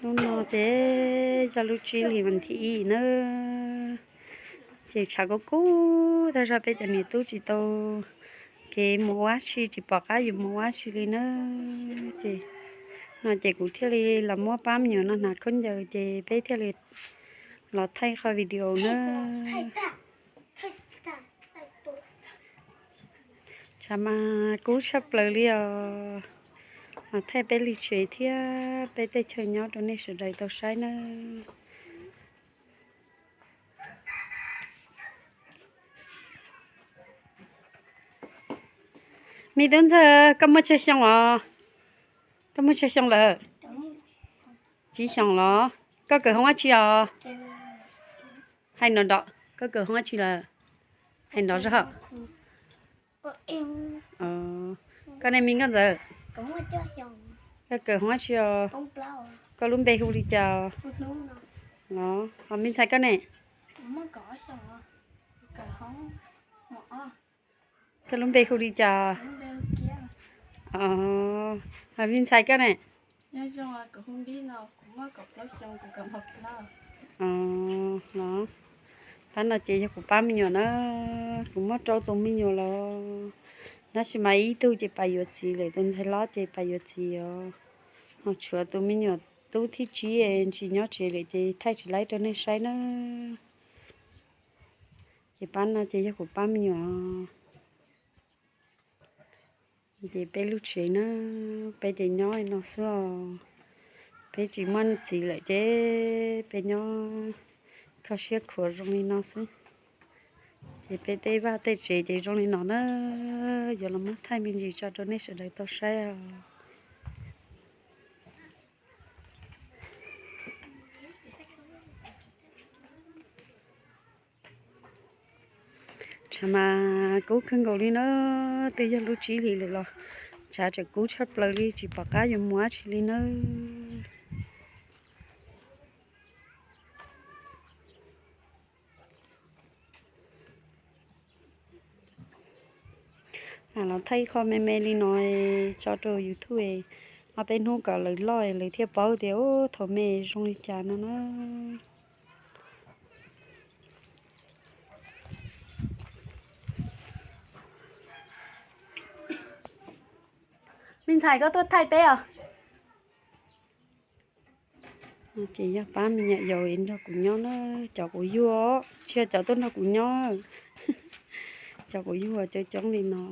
Hnub no ces yog lub tsib hlis vas thib ib na, ces tshav kub kub tag zog, peb cov niam tub tsis tau kev mus ua dab tsi, tsis pom qab yuav mus ua dab tsi li na. Ces no ces kuv thiaj li los muab pab me nyuam no hnav khaub ncaws ces peb thiaj li los thaij qhov video na. Tshav mas kub tshaj plaws li os. Los thaij peb li tsev thiab peb tej chaw nyob rau nej sawv daws tau saib nawb. Me tub ntxawg, koj muaj tsawg xyoo os? Koj muaj tsawg xyoo lawm? Tsib xyoos los? Koj kawm hoob dab tsi os? Hais nrov nrov, koj kawm hoob dab tsi lawm? Hais nrov zog. Koj ne me nkauj ntxawm? Koj kawm hoob dab tsi os? Koj lub npe hu li cas? Los ho me ntxhais koj ne? Koj lub npe hu li cas? Ho me ntxhais koj ne? Los, pab no ces yog kuv pab me nyuam na, kuv muaj rau tus me nyuam los, tab sis mas ib tug ces pab yuav txiv lawm, tus ntxhais hlob ces pab yuav txiv os. Ho tshuav tus me nyuam tub thib tsib tsis nyob tsev lawm ces thaij tsis laib rau nej saib na. Ces pab no ces yog kuv pab me nyuam. Ces peb lub tsev na, peb ces nyob li no xwb os. Peb tsis muaj txiv lawm ces peb nyob kho siab khuav zoo li no xwb. Ces peb tej vaj tej tsev ces zoo li no na, yuav los muab thaij me ntsis tso rau nej sawv daws tau saib os. Tshav mas kub kawg nkaus li na, twb yog lub tsib hlis lawm los tshav tseem kub tshaj plaws li, tsis pom qab yuav mus dab tsi li nawb. Los thaij ib qho me me li no tso rau YouTube, ob peb hnub kom lawv loj lawv thiaj paub tias thaum me zoo li cas no na. Me ntxhais koj tuaj thaij peb os. Ces yog pab me nyuam yaus nrog kuv nyob na, cov kuv yug, tsis yog cov tuaj nrog kuv nyob, cov kuv yug coob coob li no.